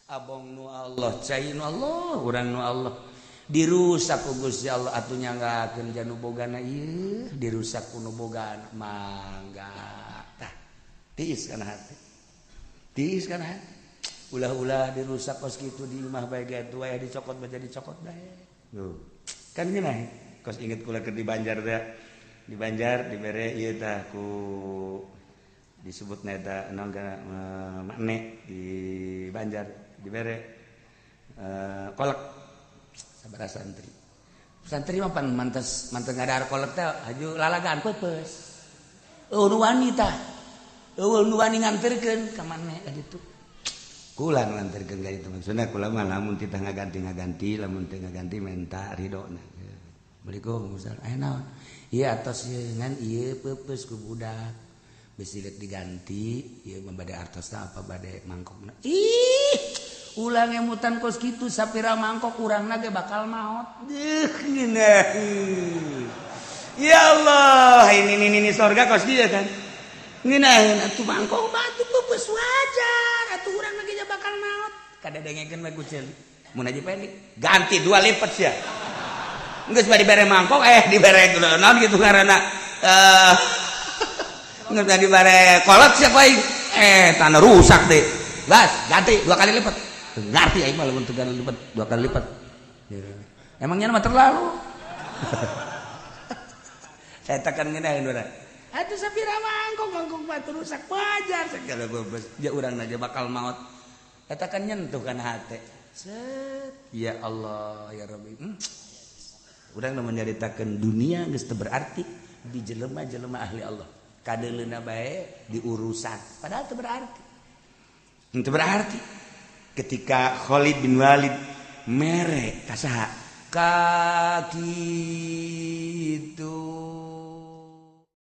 Abong nu Allah, cai nu Allah, urang nu Allah. Dirusak ku Gusti Allah atuh nyanggakeun janu bogana ieu, dirusak ku nu bogana mangga. Tah, tiis kana hati. Tiis kana hati. Ulah-ulah dirusak kos kitu di imah bae ge atuh aya dicokot bae dicokot bae. Tuh. Kan ngeunah kos inget kula keur di Banjar teh. Di Banjar dibere ieu tah ku disebut eta naon makne di Banjar dibere kolek sabaraha santri. Santri mah pan mantes mantes ngadahar kolek teh haju lalagaan peupeus. Eueuh nu wani tah. Eueuh nu wani nganterkeun ka maneh ka ditu. Kula nu nganterkeun ka ditu maksudna kula mah lamun titah ngaganti-ngaganti, lamun teu ngaganti menta ridona. Assalamualaikum Ustaz. Aya naon? Ieu atos ieu ngan ieu peupeus ku budak. Bisi rek diganti ieu mah bade artosna apa bade mangkokna. Ih, ulah ngemutan kos kitu sapira mangkok urangna ge bakal maot. Deuh ngeunah. Ya Allah, ini sorga kos kieu kan. Ngeunaheun atuh mangkok batu peupeus wajar atuh urangna ge bakal maot. Kadedengekeun bae ku ceuli. Mun aja pendek ganti dua lipat sia. Geus bari dibere mangkok dibere naon kitu ngaranna geus dibere kolot siapa aing tanah rusak deh. Gas ganti dua kali lipat. Ngerti aing mah lamun teu lipat dua kali lipat ya. Emangnya mah terlalu saya tekan ngeunaheun urang atuh sapira mangkok mangkok batu rusak wajar segala bebas ja urang aja bakal maot eta kan nyentuh kan hate. Set ya Allah ya Rabbi. Urang nu menyaritakeun dunia geus teu berarti di jelema-jelema ahli Allah. Kadeuleuna bae diurusan padahal teu berarti. Teu berarti. Ketika Khalid bin Walid mere ka saha? Ka Ki